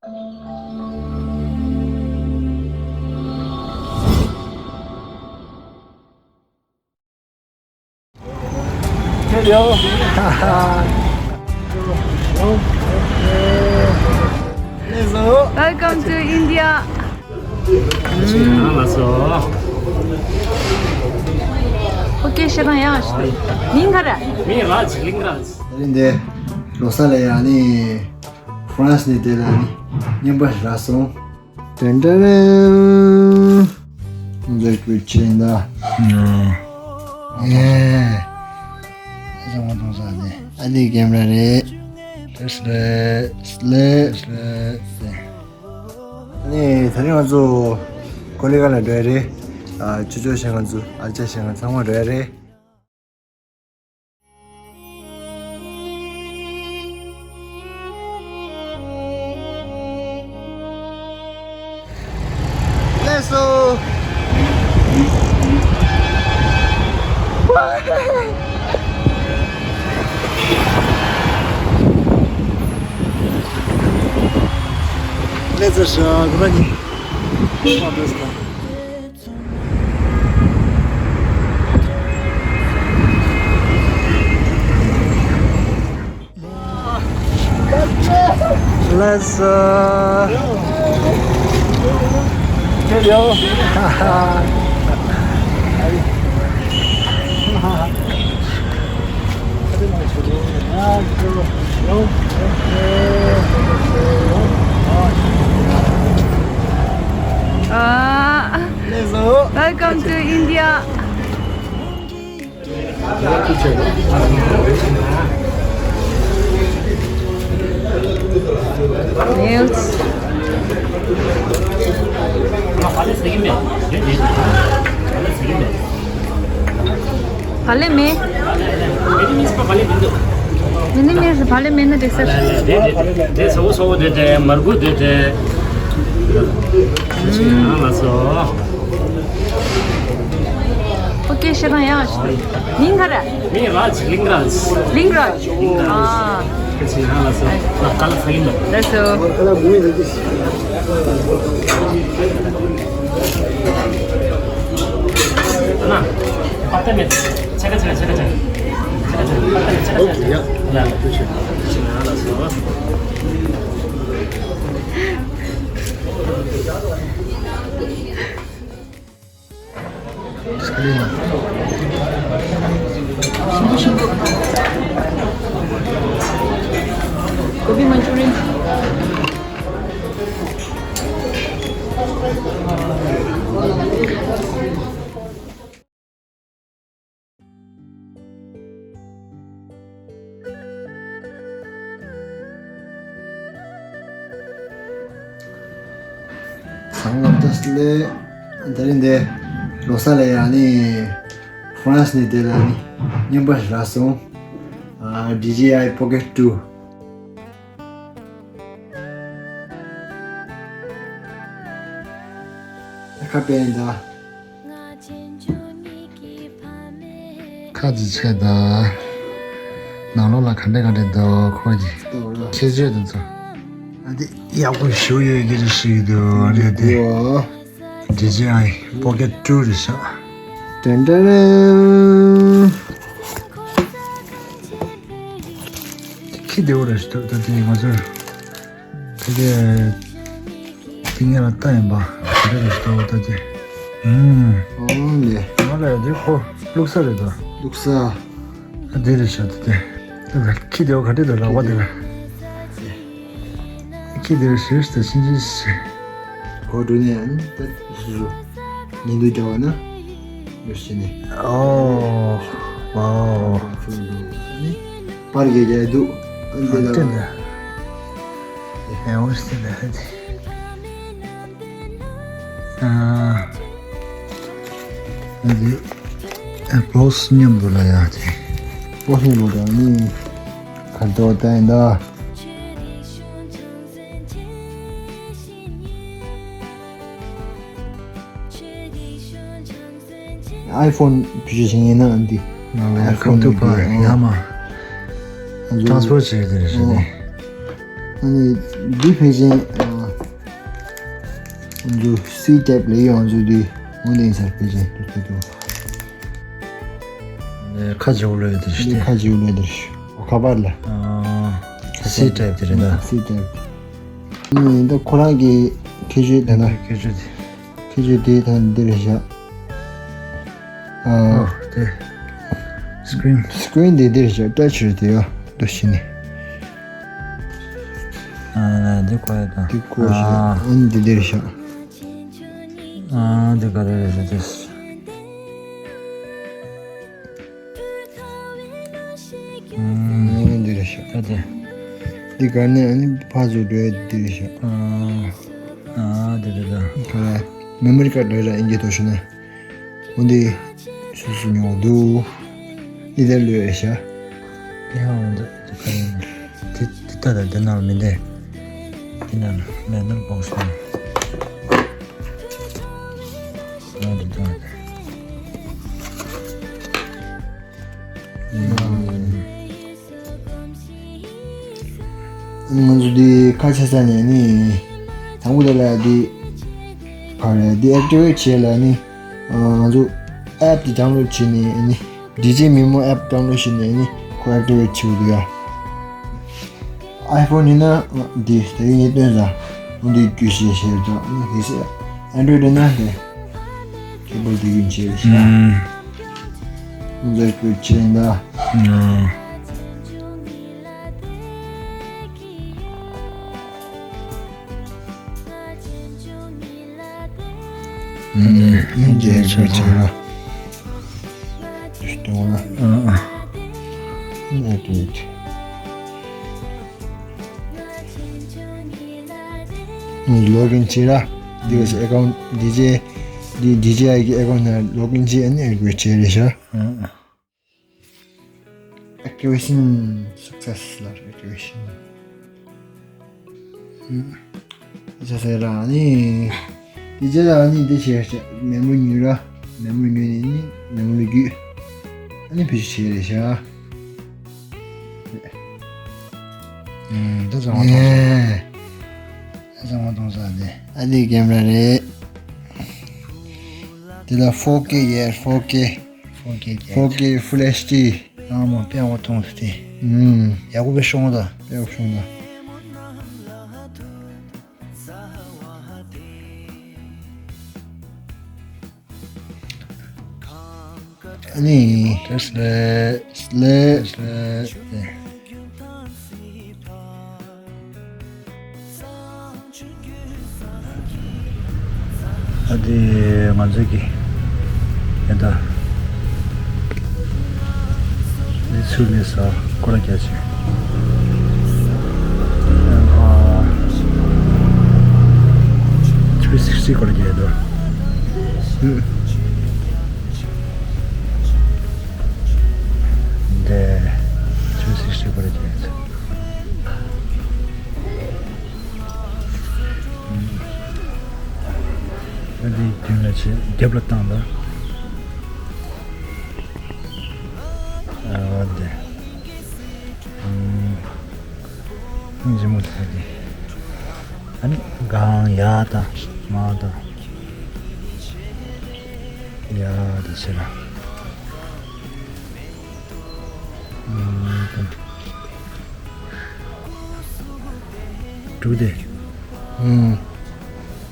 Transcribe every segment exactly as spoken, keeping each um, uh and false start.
Welcome to India. ལགས་སོ། ཨོ་ཀེ་ཤེ་དང་ཡང་ཞུ། མིང་ག་རེ། མིང་རཱཇ། ལིང་རཱཇ། དེ་རིང་འདི་ལོ་གསར་ལ་ཡ་ནི་ཧྥ་རན་སི་ནས་དེ་ལ་ནི་རྔན་པ་རག་སོང་། ཏན་ཏན། འདི་ཀུ་ཆེན་ད། ཨེ། ཨེ་ང་དུང་ས་ནི་ཨ་ནི་ཀེམ་ར་རེད། སླེ་སླེ་སླེ་སླེ། ཨ་ནི་ད་རིང་ང་ཚོ་ཀོ་ལི་གྷལ་ལ་འགྲོ་ཡ་རེད། ཨ་ཅོ་ཅོ་ཞེ་ང་ཚོ་ཨ་ཅག་ཞེ་ང་ཚང་མ་འགྲོ་ཡ་རེད། སླེབས་སོང་། སླེབས་ཚར་ཤག་གུ་ར་ནི། Let's uh, cheerio. Ah, welcome to India. Meals. བག་ལེབ་མེད། མི་ནི་མེད། བག་ལེབ་མེད་ན་འགྲིག་ས་རེད། དེ་དེ་དེ་ཚ་བོ་ཚ་བོ་དེ་དེ་མར་ཁུ་དེ་དེ། ཨ་ལ་སོ། ཨོ་ཀེ་ཤེ་དང་ཡང་ཞུ། མིང་ག་རེ། མིང་རཱཇ། ལིང་རཱཇ། ལིང་རཱཇ། ཨ། ཁྱེད་ཚོ་ཡང་ལ་སོ། ལ་ཀ་ལ་ས་ཡིན་ནོ། ལ་སོ། ན། པ་ཏ་མེད། ཆ་ག་ཆ་ག་ཆ་ག་ཆ་ག། ཆ་ག་ཆ་ག་པ་ཏ་མེད། ཆ་ག་ཆ་ག་ཆ་ག། ཡ་ལ་ལ་སོ། Gobi Manchurian. སང་ལ་ཏོག་ཙམ་ལས། དེ་རིང་འདི་ལོ་གསར་ལ་ཡ་ནི་ཧྥ་རན་སི་ནས་དེ་ལ་ནི་རྔན་པ་རག་སོང་། ཨ། ཌི་ཇེ་ཨའི་པོ་ཀེཊ་ཊུ། ཁ་དཔེ་ཡིན་ད། ཁ་ཅིག་ཆེ་ད། ནང་ལོགས་ལ་ག་འདྲ་ག་འདྲ་འདུག་ཁོ་གི་ཁྱད་ཆོས་དེ་ཚོ། ཨ་འདི་ཡག་པོ་ཞེ་པོ་ཡོད་ཀྱི་རེད་ཟེར་གྱི་འདུག་ཨ་འདི་དེ། ཨོ། ཌི་ཇེ་ཨའི་པོ་ཀེཊ་ཊུ་རེད་ཤག་ཏན་ཏན། ཁྱི་བདེ་པོ་རེད་ཤག་ད་དེ་ང་ཚོར། དེ་གའི་ཏིང་ངེ་ལ་ལྟ་ཡིན་པ། དེ་རེད་ལྟ་བ་ལྟ་དེ། ཨུམ། ཨོ་ལེ། ང་ལ་ཡ་དེ་ཁོ་བླུག་ས་རེད་དོ། བླུག་ས། ཨ་དེ་རེད་ཤག་དེ་དེ། དེ་ལ་ཁྱི་དེ་བ་ག་འདྲ་དོ་ལག་པ་དེ་ལ། ཁྱི་དེ་བ་ཞེས་དེ་ཕྱིན་ཅི་ཞིག་གོ་འགྲོ་ནས་ཨ་ནི་ད་སུ་སུ། ཉིན་དུ་རྒྱ་བ་ན། ཡོད་ཤི་ནི། ཨོ། ཝའོ། ནི། པར་གྱི་རྒྱལ་དུ། ཨ་འདི་ལ། ཨ་འོ་སྟེ་ལ་ཧ་དེ། ཨ། ཨ་འདི། ཨ་པོ་སི་མཉམ་དུ་ལ་ཡ་དེ། པོ་སི་མཉམ་དུ་ནི། གར་དོ་ད་ཡིན་ད། ཨའི་ཕོན་བེད་སྤྱོད་བྱེད་མཁན་ཡིན་ན་འདི། ཨའི་ཕོན་ཁམ་ཐུག་པ་ཡ་མ། ཨ་ཊ་རན་སི་ཕར་བྱེད་དེ་རེད་ཟེར་ནས། ཨ་ནི་འདི་ཕལ་ཆེར་ ང་ཚོ་སི་ཊེབ་ལས་ཡོང་ཚོ་དུས་འོང་དེ་ཡིན་ས་རེད་པས་ཅན་དུ་ཐུག་ཐུག་ཁ་ཇོ་ལོས་དེར་ཤི་ཁ་ཇོ་ལོས་དེར་ཤི་ཁ་པར་ལ་སི་ཊེབ་དེ་རེད་ད། སི་ཊེབ་ནི་ད་ཁོ་རང་གི་ཁྱད་ཆོས་དེ་ན་ཁྱད་ཆོས་དེ་ཁྱད་ཆོས་དེ་ད་འདི་རེད་ཤག་ཨོ་དེ་སི་ཀི་རིན་སི་ཀི་རིན་དེ་འདི་རེད་ཤག་ཊ་ཆི་རེད་དེ་ཡོ་དུ་ཤི་ནི། ཨ་འདི་ཁོ་ཡ་ད་འདི་ཁོ་ཤག་ཨ་ནི་འདི་འདི་རེད་ཤག་ཨ་འདི་ག་རེ་རེད་ལ་དེ། ཨ་འདི་རེད་ཤག་ད་དེ། འདི་ག་ནས་ཨ་ནི་ཕ་ཚོ་འགྲོ་ཡ་འདི་རེད་ཤག་ཨ་འདི་རེད་ད། ག་རེ་མེ་མོ་རི་ཀར་འགྲོ་ཡ་ཨིན་གྱི་དོ་ཤི་ན། འོ་འདི་སུ་སུ་ཉོ་འདུག་འདི་དེ་ལོས་རེད་ཤག་དེ་ཧ་འོ་འདི་ག་རེ་དེ་དེ་ད་ད་དེ་ནང་མི་འདེ། དེ་ནང་མེད་ན་བོག་སི་ནང་། ང་འདི་ད་ང་ཚོ་འདི་ཁ་ཆེ་ས་ནས་ནི་དང་པོ་དེ་ལ་འདི་ག་རེ་འདི་ཨེག་ཊི་ཝེ་ཊི་བྱས་ལ་ནི་ང་ཚོ་ཨེབ་འདི་ཌའུན་ལོཌ་བྱས་ནས་ནི་ཌི་ཇེ་མི་མོ་ཨེབ་ཌའུན་ལོཌ་བྱས་ནས་ནི་ཁོ་ཨེག་ཊི་ཝེ་ཊི་བྱེད་དགོས་འདུག་ཡ། ཨའི་ཕོན་ཡིན་ན་འདི་ད་ཡིན་ངས་སྟོན་ས་འོ་འདི་རྒྱུ་ཤེས་ཤེས་ད་ནི་དེ་སེ་ཨན་ཌོ་རོ་ཡིཌ་ཡིན་ན་དེ་ཁེ་བལ་དེ་ཡིན་ཆེ་ཤ་ཨུམ། འདི་རྒྱུ་ཆེ་ཡིན་ད། ཨུམ། ཨུམ། འདི་རྒྱུ་ཆེ་ལ། སྟོན་ལ། ཨ་ཨ། འདི་རྒྱུ་ཆེ། ལོག་ཨིན་བྱེད་ར། འདི་ག་ཨེ་ཀའུན་ཊི་ཌི་ཇེ་འདི་ཌི་ཇེ་ཨའི་གི་ཨེ་ཀའུན་ཊི་ནང་ལོག་ཨིན་བྱེད་ཨ་ནི་ཨེག་ཊི་ཝེ་ཊི་བྱེད་རེད་ཤག་ཨ་ཨ། Activation success ལ་activation ཨ་ཨ། ཟེར་ཟེར་ར་ནི། ཌི་ཇེ་ལ་ནི་འདི་བྱེད་བྱེད་མེ་མོ་ཉུལ་ར། མེ་མོ་ཉུལ་ནི་ནི་མེ་མོ་ལ་རྒྱུད། ཨ་ནི་བེད་སྤྱོད་བྱེད་རེད་ཤག་ཨུམ། འདི་ཚང་མ་མཐོང་ས། ཨེ། འདི་ཚང་མ་མཐོང་ས་འདི། ཨ་འདི་ཀེམ་ར་རེད། འདི་ལ་ཕོར་ཀེ་ཡེ་ཕོར་ཀེ། ཕོར་ཀེ་ཀེ། ཕོར་ཀེ་ཕུལ་ཨེཆ་ཌི། ཚང་མ་དཔེ་ཡག་པོ་མཐོང་ས་དེ། ཨུམ། ཡག་པོ་དཔེ་ཤོང་ད། དཔེ་ཡག་པོ་ཤོང་ད། ཨ་ནི། དེ་སླེ། སླེ། སླེ། ཨ་དེ་ང་ཚོ་གི་ཡ་ད་ནི་ཚུར་ནས་ས་སྐོར་རྒྱག་ཆེ། ཨ་ཐི་རི་སིག་སི་སྐོར་རྒྱག་ཡ་ད། འདི་ཐི་རི་སིག་སི་སྐོར་རྒྱག་ཡ་ད། ཨ་འདི་མདུན་ལ་ཆེ་རྒྱབ་ལ་བཏང་ལ། ཨ་འདི། ཨ་འཇིམ་མོ་ཐ་འདི། ཨ་ནི་གང་ཡ་ད་མ་ད། ཡ་ད་ཆེ་ལ། ཨ་ད། འགྲོ་དེ། ཨུམ།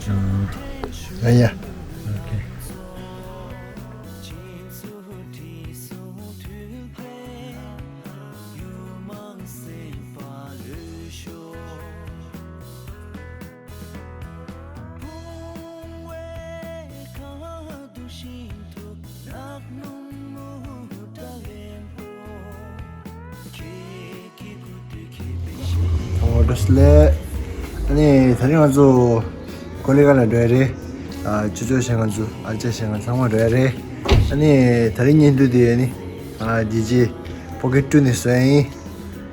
ཨ། ཡ་ཡ། ཨོ་ཁེ། ཨོ་འགྲོ་སི་ལེ། ཨ་ནི་ད་རིང་ང་ཚོ་ཀོ་ལི་གྷལ་ལ་འགྲོ་ཡ་རེད། ཨ་ཅོ་ཅོ་བྱས་ང་ཚོ་ཨ་ཅག་བྱས་ང་ཚང་མ་འགྲོ་ཡ་རེད། ཨ་ནི་ད་རིང་བརྙན་ཐུང་འདི་ཨ་ནི་ཨ་ཌི་ཇེ་པོ་ཀེཊ་ཊུ་ནས་བཟོ་ཡ་ཡིན།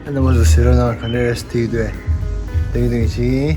ཨ་ནི་མ་ཚོ་གཟིགས་རོགས་གནང་། ག་འདྲ་རེད་ཟེར་ཐིག་དུས་ཏིག་ཏིག་ཅིག་ཡིན།